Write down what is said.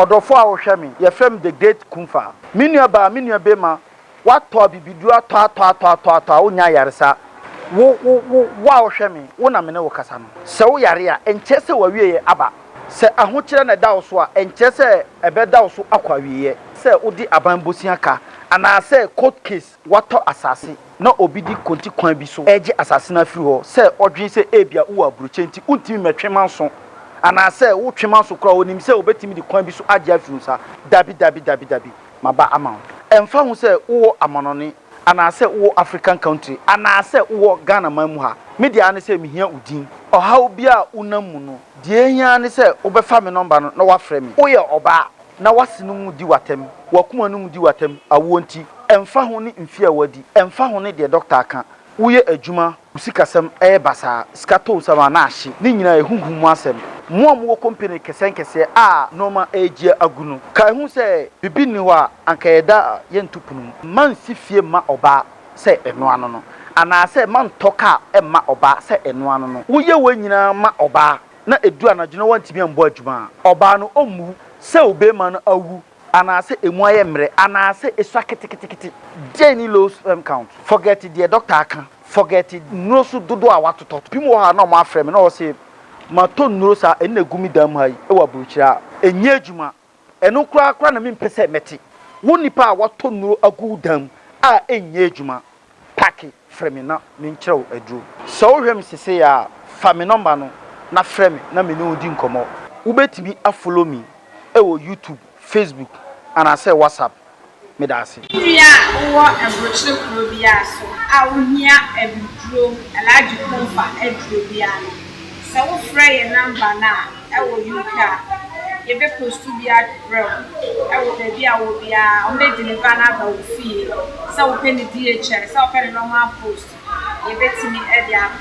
Ɔdɔfo a wohwɛ me, yɛfrɛ me The Great Kumfa. Me nua baa, me nua bema, woatɔ abibiduro atɔ atɔ atɔ atɔ atɔ a wonnya ayaresa. Wo, wo, wo, wo a wohwɛ me, wo na me ne wo kasa no. Sɛ woyare a, ɛnkyerɛ sɛ w'awieeɛ aba. Sɛ ahokyerɛ na ɛda wo so a, ɛnkyerɛ sɛ ɛbɛda wo so akɔ awieeɛ. Sɛ wode aban bosea ka, anaasɛ court case, woatɔ asase na obi de konti kwan bi so regye asase no afiri hɔ sɛ ɔdwene sɛ ebia wowɔ aburokyɛ nti wontumi mmɛtwe manso, anaasɛ wotwe manso koraa a onim sɛ obetumi de kwan bi so agye afiri wo nsa. Dabi, dabi, dabi, dabi, maba ama wo. Ɛmfa ho sɛ wowɔ amanɔne anaasɛ wowɔ African country anaasɛ wowɔ Ghana man mu ha, me deɛ ara ne sɛ mehia wo din. Ɔhaw biara a wonam mu no, deɛ ehia ara ne sɛ wobɛfa me nɔmba no na woafrɛ me. Woyɛ ɔbaa na w'ase no mu di w'atɛm, w'akoma no mu di w'atɛm, awoɔ nti, ɛmfa ho ne mfeɛ a woadi, ɛmfa ho ne deɛ dɔkta aka, woyɛ adwuma, wo sikasɛm yɛ basaa, sika tɔ wo nsam a na ahye, ne nyinaa yɛ honhom mu asɛm. Mo a mowɔ kompene kɛsɛɛ nkɛseɛ a nnoɔma regye agu no, kae hu sɛ biribi nni hɔ a anka yɛda a yɛnto pono mu. Mma nsi fie mma ɔbaa sɛ ɛno ano no, anaasɛ mma ntɔ kaa mma ɔbaa sɛ ɛno ano no. Woyɛ wei nyinaa ma ɔbaa na ɛduru anadwo na woantumi ammɔ adwuma a, ɔbaa no ɔmmu wo sɛ wo barima no awu anaasɛ ɛmu ayɛ mmerɛ anaasɛ ɛsua keteketekete. Deɛn ne low sperm count? Forget deɛ doctor aka, forget nnuro so dodoɔ a woatotɔ. Binom wɔ hɔ a na wɔafrɛ me na wɔse matɔ nnuro saa ɛno na ɛgu me dan mu ha yi wɔ aburokyire a ɛnyɛ adwuma. Ɛno koraa koraa na mempɛ sɛ mɛte. Wo nipa a woatɔ nnuro agu wo dan mu a ɛnyɛ adwuma, pake frɛ me na menkyerɛ wo aduro. Sɛ wohwɛ me sesei a, fa me nɔmba no na frɛ me na me ne wo di nkɔmmɔ. Wobɛtumi a follow me wɔ YouTube, Facebook anaasɛ WhatsApp. Meda ase. Wo nua a wowɔ aburokyire kuro biara so a wohia abiduro, Alhaji Komfa aduro biara no, sɛ wofrɛ yɛn number no a ɛwɔ UK a, yɛbɛ post bi abrɛ wo ɛwɔ baabi a wowɔ biara. Wɔn bɛ deliver no aba wo fie. Sɛ wopɛ no DHL, sɛ wopɛ no normal post, yɛbɛtumi de abrɛ.